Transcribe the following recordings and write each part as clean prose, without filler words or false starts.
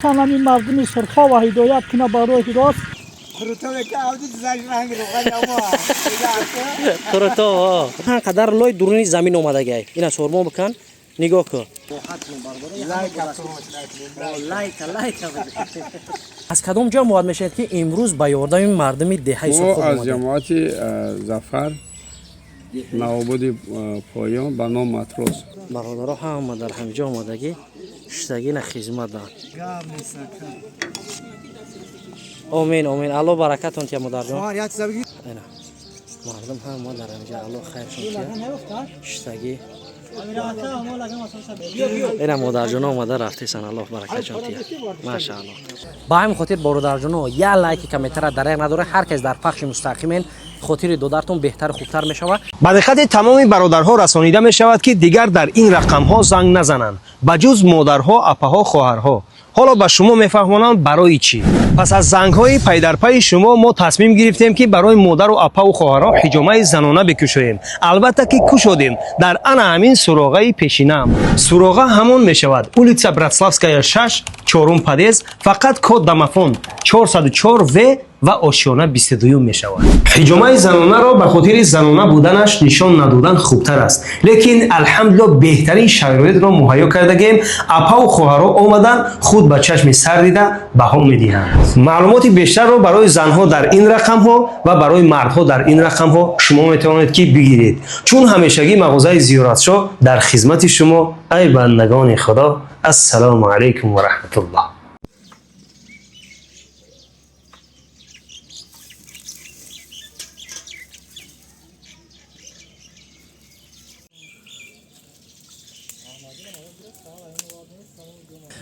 Ҳамин мардуми Сурхова ҳидоят куна ба роҳи рост. Ҳан қадар лой дуруни замин омадагай. Ина сормон бикан, нигоҳ кун. Аз кадом ҷо муад мешавед, ки имрӯз ба ёрдами мардуми деҳаи Мо Сурхоб аз омадед? ҷамоати Зафар, Навободи Поён, ба ном Матрос. Бародаро ҳама дар ҳамиҷо омадагӣ шуштагӣ на хизмат дан. Омин, омин, Алло баракатон тия, модарҷон. Ина мардум ҳама дар ҳамиҷо, Алло хайршон тия, шуштагӣ. Ина модарҷоно омада рафтесан, Аллоҳ баракатшон тия, машаалло. Ба ҳамин хотир, бародарҷоно, як лайки комментара дареғ надора. Ҳар кас дар пахши мустақимен хотири додартон беҳтару хубтар мешавад. Ба диққати тамоми бародарҳо расонида мешавад, ки дигар дар ин рақамҳо занг назананд, ба ҷуз модарҳо, апаҳо, хоҳарҳо. Ҳоло ба шумо мефаҳмонам, барои чӣ. Пас аз зангҳои пайдарпайи шумо мо тасмим гирифтем, ки барои модару апаву хоҳарҳо ҳиҷомаи занона бикушоем. Албатта, ки кушодем дар ана ҳамин суроғаи пешинаам. Суроға ҳамон мешавад: улица Братславская, 6, чорум подъезд, фақат код домофон 404 в ва ошёна 22 мешавад. Ҳиҷомаи занонаро ба хотири занона буданаш нишон надодан хубтар аст, лекин алҳамдулилло, беҳтарин шароитро муҳайё кардагем. Апаву хоҳарҳо омадан, худ ба чашми сар дида баҳо медиҳанд. Маълумоти бештарро барои занҳо дар ин рақамҳо ва барои мардҳо дар ин рақамҳо шумо метавонед, ки бигиред. Чун ҳамешагӣ мағозаи Зиёратшоҳ дар хизмати шумо, ай бандагони Худо. Ассалому алайкум ва раҳматуллоҳ.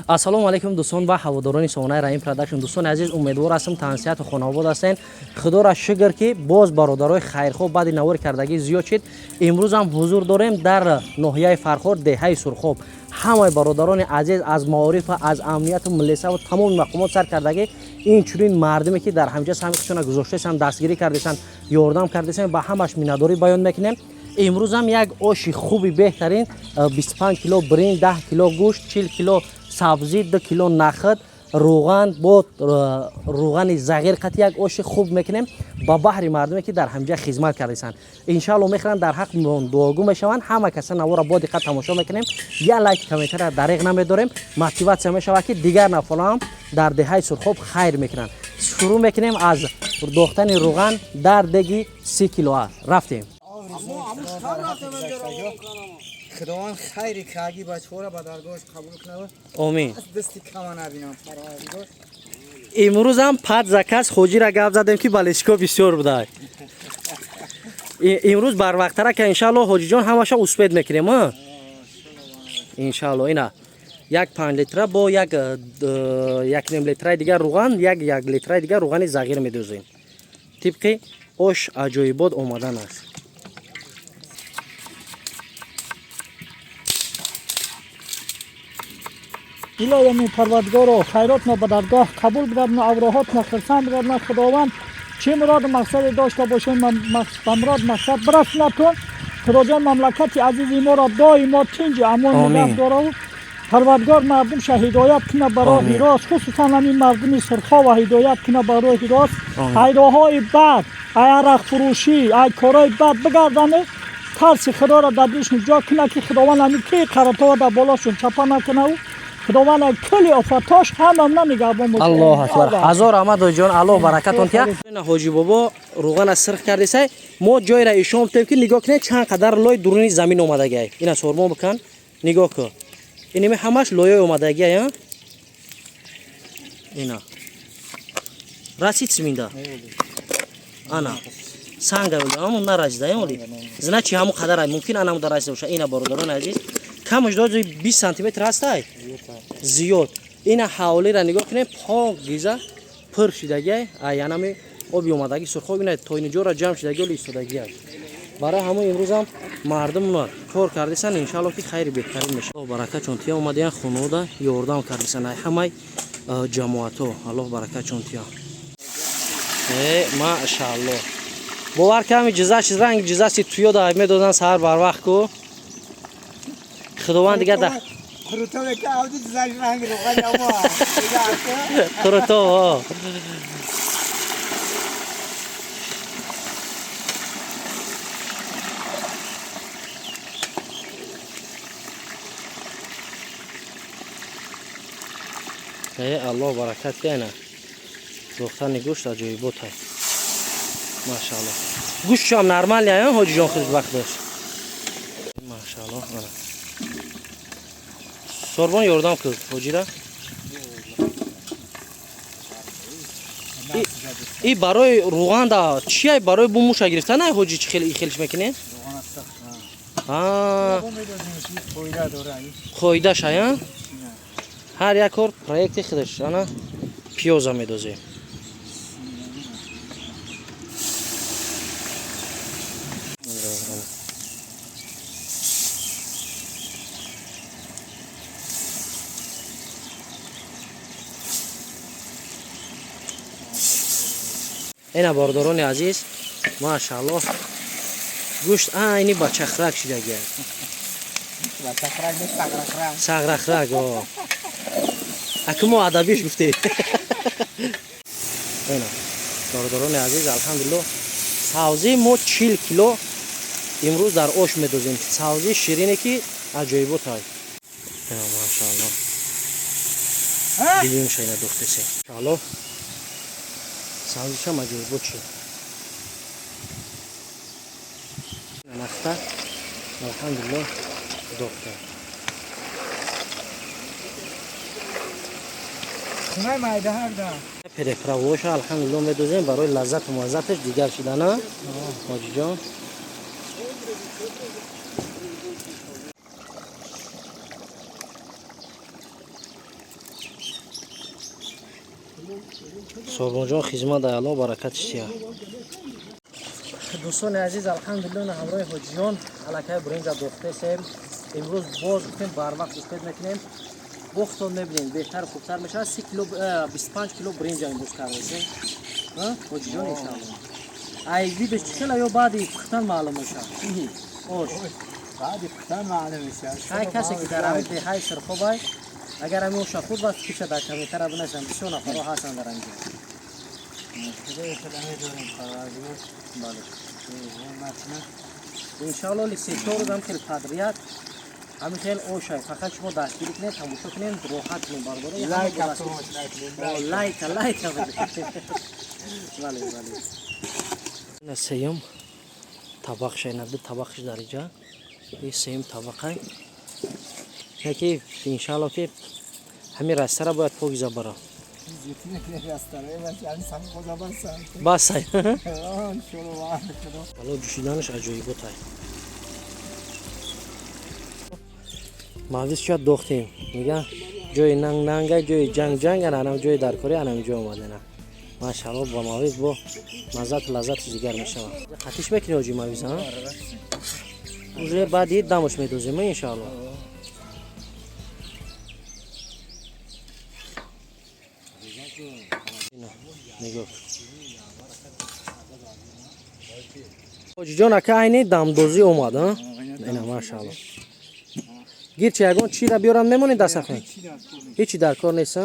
Ассалому алайкум, дӯстон ва ҳаводорони сомонаи Раим Продакшн. Дӯстони азиз, умедвор ҳастам, тансиҳату хонавобод ҳастен. Худоро шукр, ки боз бародарои хайрхоҳ баъди навори кардагӣ зиёд шид. Имрӯзам ҳузур дорем дар ноҳияи Фархор, деҳаи Сурхоб. Ҳамаи бародарони азиз аз маорифа, аз амнияту милисаву тамоми мақомот сар кардагӣ, инчунин мардуме, ки дар ҳамҷа саҳми худшона гузоштаистанд, дастгирӣ кардесанд, ёрдам кардесанд, ба ҳамаш миннатдорӣ баён мекунем. Имрӯзам як оши хуби беҳтарин: 25 кило биринҷ, 10 кило гӯшт, 40 кило сабзӣ, 2 кило нахд, рӯған бо рӯғани зағир қати як оши хуб мекунем ба баҳри мардуме, ки дар ҳамҷа хизмат кардесанд. Иншаалло, мехӯранд, дар ҳақ дуогӯ мешаванд. Ҳама каса навора бо диққат тамошо мекунем, як лайк, комментария дареғ намедорем. Мотиватсия мешавад, ки дигар нафарам дар деҳаи Сурхоб хайр мекунанд. Шурӯъ мекунем аз дохтани рӯған дар деги 30 килоа. Рафтем. Худованд хайри каги бачаҳоро ба даргоҳаш қабул кунад. Омин. Аз дасти кама набинам, Парвардигор. Имрӯзам под заказ хоҷира гап задем, ки болельщик о бисёр буда. Имрӯз барвақттара ка, иншаалло, ҳоҷиҷон, ҳамаша успеть мекунем, а иншаалло. Ина як 5 литра бо як 1,5 литраи дигар рӯған, як литраи дигар рӯғани зағир медӯзем. Тибқи ош аҷоибот омадан аст. Илоҳи Парвардигоро, хайротно ба даргоҳ қабул бигардона, авроҳотно хирсанд бигардона. Худованд чӣ муроду мақсаде дошта бошем, ба мурод мақсад бирасонатон. Худоҷон, мамлакати азизи моро доимо тинҷу амон нигаҳ дораву Парвардигор мардумша ҳидоят куна ба роҳи рост, хусусан ҳамин мардуми Сурхова ҳидоят куна ба роҳи рост. Ай роҳҳои бад, ай арақфурӯшӣ, ай корҳои бад бигардане, тарси Худоро дар дилшон ҷо куна, ки Худованд ҳамин ки қаратова дар болошон чапа накунаву Худованд ай кулли офатош ҳамамна нигаҳбон бошад. Аллоҳ акбар, ҳазор раҳмат, ҳоҷиҷон, Аллоҳ баракатон тия. Ҳоҷи бобо рӯғана сирх кардесай. Мо ҷойра ишон бутем, ки нигоҳ кунед, чанд қадар лой дуруни замин омадагай. Ина сормон бикан, нигоҳ кун, инами ҳамаш лоёй омадагиай. Ина расид симинда, ана санга ҳамон нарасида, оли значит ҳамон қадар мумкин анамуда расида боша. Ина, бародарони азиз, камаш дози 20 сантиметр ҳастай, зиёд. Ина ҳавлира нигоҳ кунем, пок гиза пур шидагиай. Янами оби омадаги Сурхоб ина тойниҷора ҷамъ шидаги, оли истодагиай. Барои ҳамон имрӯзам мардум кор кардисан. Иншаалло, ки хайри беҳтарин мешавад. Баракатшон тия, омадиян хунода ёрдам кардисан ай ҳамаи ҷамоатҳо. Аллоҳ баракатшон тия. Машаалло, бовар ками ҷизаш ранг ҷизаси туёда медодан саҳар барвақт ку. Худованд дигар да Қурутове ки авди дизаш ранг равған ямо. Қурутов. Э, Аллоҳ баракат кайна. Духтани гӯшт аҷоибот ҳай. Машааллоҳ. Гӯштшам нормал я, ҳоҷиҷон худаш вақт дошт. Машааллоҳ. Ана. Сорбон ёрдам кун ҳоҷира. И барои руған да чи ай барои бу муша гирифтан ай ҳоҷи чи хеле хелиш мекунед? Аа. Қоида шая? Ҳар як кор проекти худаш. Ана пиёза медозем. Ина бордорони азиз, машааллоҳ, гӯшт айни ба чахрак шидагия. Сағрахрак. Аку мо адабиш гуфтем. Ина бордорони азиз, алҳамдулиллоҳ, савзи мо 40 кило имрӯз дар ош медозем. Савзи ширине ки аҷоибот ҳай. Ина машааллоҳ. Дидим шайна духтесе. Иншааллоҳ савзишам аҷоибот шуд. Нахта алҳамдулиллоҳ дохта. Хунай майда ҳарда. Переправоша алҳамдулиллоҳ медозем барои лаззату маззаташ дигар шидана. Ҳоҷиҷон. Сорбонҷон хизмат ай Аллоҳ баракатиш тия. Дӯстони азиз, алҳамдулиллоҳ, ҳамроҳи ҳоҷиён аллакай буринҷа дохтесем. Имрӯз боз гуфтем барвақт успед мекунем. Бохтон мебинем, беҳтар хубтар мешавад. 30 кило, 25 кило бринҷа имрӯз кардесем. Ҳоҷиҷон иншааллоҳ. Ай видиш чӣ хела ё баъди пухтан маълум мешавад? Ош. Баъди пухтан маълум мешавад. Ҳай касе ки дар ҳамин деҳаи Сирхобай агар ҳамин оша хӯрд, бас пиша дар комментария бинависам, бисёр нафарҳо ҳастанд дар инҷо. Бале. Иншааллоҳ ли се-чор рӯз ҳам хел падрият ҳамин хел ошай. Фақат шумо дастгирӣ кунед, тамошо кунед, роҳат кунед бародаро. Лайка, лайка. Бале, бале. Ина сеюм табақша, ина ду табақш дар инҷа. И сеюм табақай. Яки иншааллоҳ ки ҳамин растара бояд покиза бара. Басай. Ало ҷӯшиданаш аҷоиботай. Мавиз шояд дохтем. Мега ҷои нанг нанга, ҷои ҷанг ҷанг, ана анам ҷои даркорӣ анам ҷо омадена. Машааллоҳ бо мавиз бо маззату лаззаташ дигар мешавад. Қатиш мекунӣ ҳоҷи мавиз, а? Уже баъди дамаш медозем, иншааллоҳ. Нигоҳ. Ҳоҷиҷон ака айни дамдозӣ омад, а? Ина машааллоҳ. Гирчи ягон чира биёрам мемонед дастархон? Ҳечи дар кор нест, а?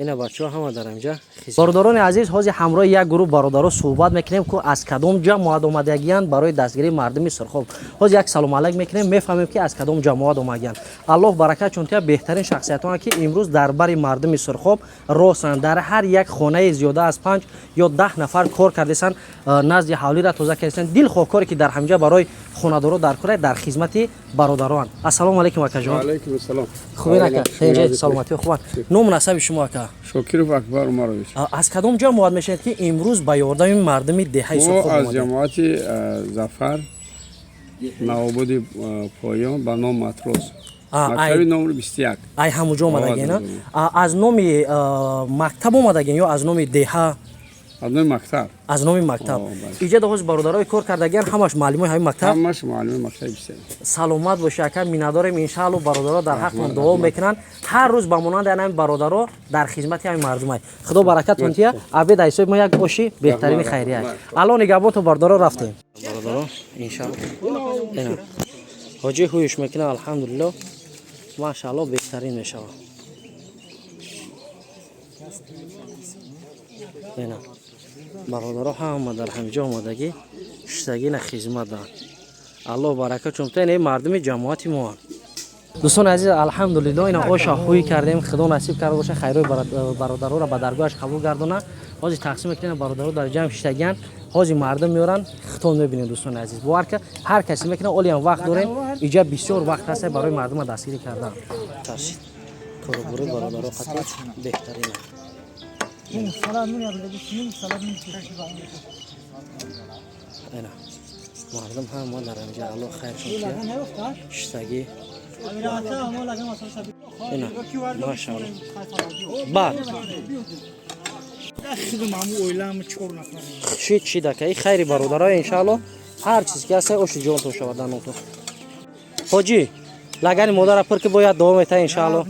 Ина бачаҳо ҳама дар инҷа. Бародарони азиз, ҳозир ҳамроҳи як гурӯҳ бародаро суҳбат мекунем, ки аз кадом ҷамоат омадагиянд барои дастгирии мардуми Сурхоб. Ҳозир як салом алайк мекунем, мефаҳмем ки аз кадом ҷамоат омадагиянд. Аллоҳ баракат чун тия беҳтарин шахсиятоне ки имрӯз дар бари мардуми Сурхоб ростанд. Дар ҳар як хонаи зиёда аз 5 ё 10 нафар кор кардесанд, назди ҳавлиро тоза кардесанд. Дилхоҳ коре ки дар ҳамҷа барои хонадоро дар кора дар хизмати бародароанд. Ассалому алайкум акаҷон. Алайкум ассалом. Хубин ака? Тинҷ, саломатӣ хубанд. Ному насаби шумо ака? Шокиров Акбар Умарович. Аз кадом ҷамоат мешавед ки имрӯз ба ёрдами мардуми деҳаи Сурхоб мо аз омадед? ҷамоати Зафар, Навободи поён ба ном Матрос. Мактаби номер 21. Ай ҳамуҷо омадаген? Аз номи мактаб омадаген ё аз номи деҳа? Аз номи мактаб. Аз номи мактаб. Иҷа ҳоз бародарои кор кардагиан ҳамаш муаллимои ҳамин мактаб? Ҳамаш муаллими мактаби 21. Саломат бошед ака, миннатдорем. Иншааллоҳ бародаро дар ҳақтон дуо мекунанд. Ҳар рӯз ба монанди ҳамин бародаро дар хизмати ҳамин мардумай. Худо баракатон тия. Абед ҳисоби мо як оши беҳтарини хайрия. Аллоҳ нигаҳбонтон бародаро, рафтем. Бародаро, иншааллоҳ. Ҳоҷӣ ҳуюш мекунад, алҳамдулиллоҳ. Машаалло, беҳтарин мешавад. Ина бародаро ҳама дар ҳамиҷо омадагӣ шиштагӣ на хизмат доранд. Аллоҳ барака чун ин мардуми ҷамоати моанд. Дӯстони азиз, алҳамдулилло, ина оша ҳуй кардем. Худо насиб карда боша, хайрои бародароро ба даргоҳаш қабул гардона. Ҳозир тақсим мекунем, бародаро дар ҷамъ шиштагианд. Ҳозир мардум меоранд, хитон мебинем, дӯстони азиз. Бовар ка, ҳар касе мекунад, олиам вақт дорем. Иҷа бисёр вақт ҳаст барои мардума дастгирӣ кардан. Тарсид. Корубори бародаро қатъи беҳтарин. Ина мардум ҳама дар ҳамҷа, Аллоҳ хайршон кунад. Шиштагӣ. Ина машаалло. Бад. Шид шид ака, и хайри бародаро, иншаалло, ҳар чиз ки ҳаста, оши ҷонтон шавад, данотон. Ҳоҷӣ, лагани модара пур ки бояд дуо мета, иншаалло.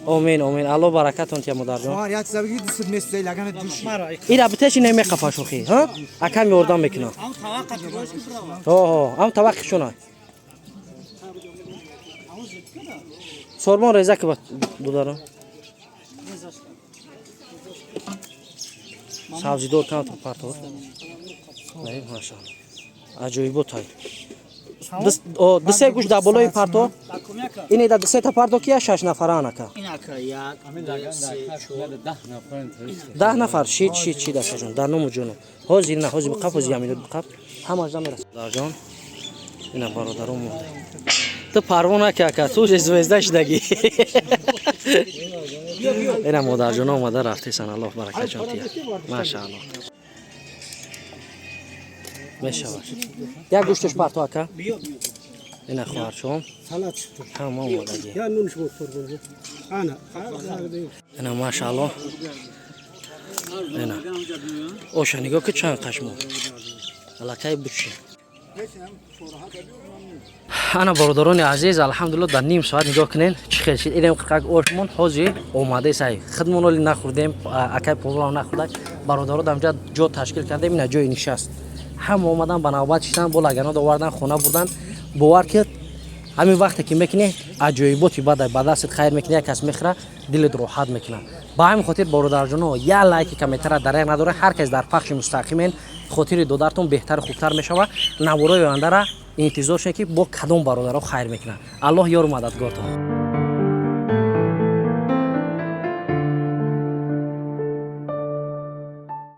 Омин, омин. Алло баракатон тия, модарҷон. Ира битеши немеқафа шухӣ, ҳа? Акам ёрдам мекунам. Ҳо, ҳо, ам таваққи шуна. Сормон реза ки дударам. Сабзидор кан то партор. Машаалло. Аҷоибот ҳай. Ду се гӯш дар болои парто. Ин да ду се та парто ки я шаш нафара анака. 10 нафар шид шид шид акаҷон, дар ному ҷону. Ҳозир ина ҳозир биқап, ҳозир як минут биқап. Ҳамаш намерасад. Дарҷон. Ина бародарон монда. Ту парво наки ака, ту уже звезда шидагӣ. Ина модарҷон омада рафтесан, Аллоҳ баракатшон тия. Машаалло. Мешавад. Як гӯшташ парто ака. Ина хоҳарчон. Ҳама омадагӣ. Ина машаалло. Ина. Оша нигоҳ ки чанд қашмо. Аллакай бучи. Ана бародарони азиз, алҳамдулилло, дар ним соат нигоҳ кунен чӣ хел шид. Инем қирқак ошмон ҳозир омадаи сай. Худмон оли нахӯрдем, акай повлам нахӯрда. Бародаро дар инҷа ҷо ташкил кардем, ина ҷои нишаст. Ҳама омадан ба навбат шидан, бо лаганод овардан, хона бурдан. Бовар ки ҳамин вақте ки мекунӣ, аҷоиботи бада ба дастат хайр мекунӣ, як кас мехӯра, дилат роҳат мекунад. Ба ҳамин хотир, бародарҷоно, як лайки комментара дареғ надора. Ҳар кас дар пахши мустақимен хотири додартон беҳтару хубтар мешавад. Наворои ояндара интизор шунед, ки бо кадом бародаро хайр мекунад. Аллоҳ ёру мададгортон.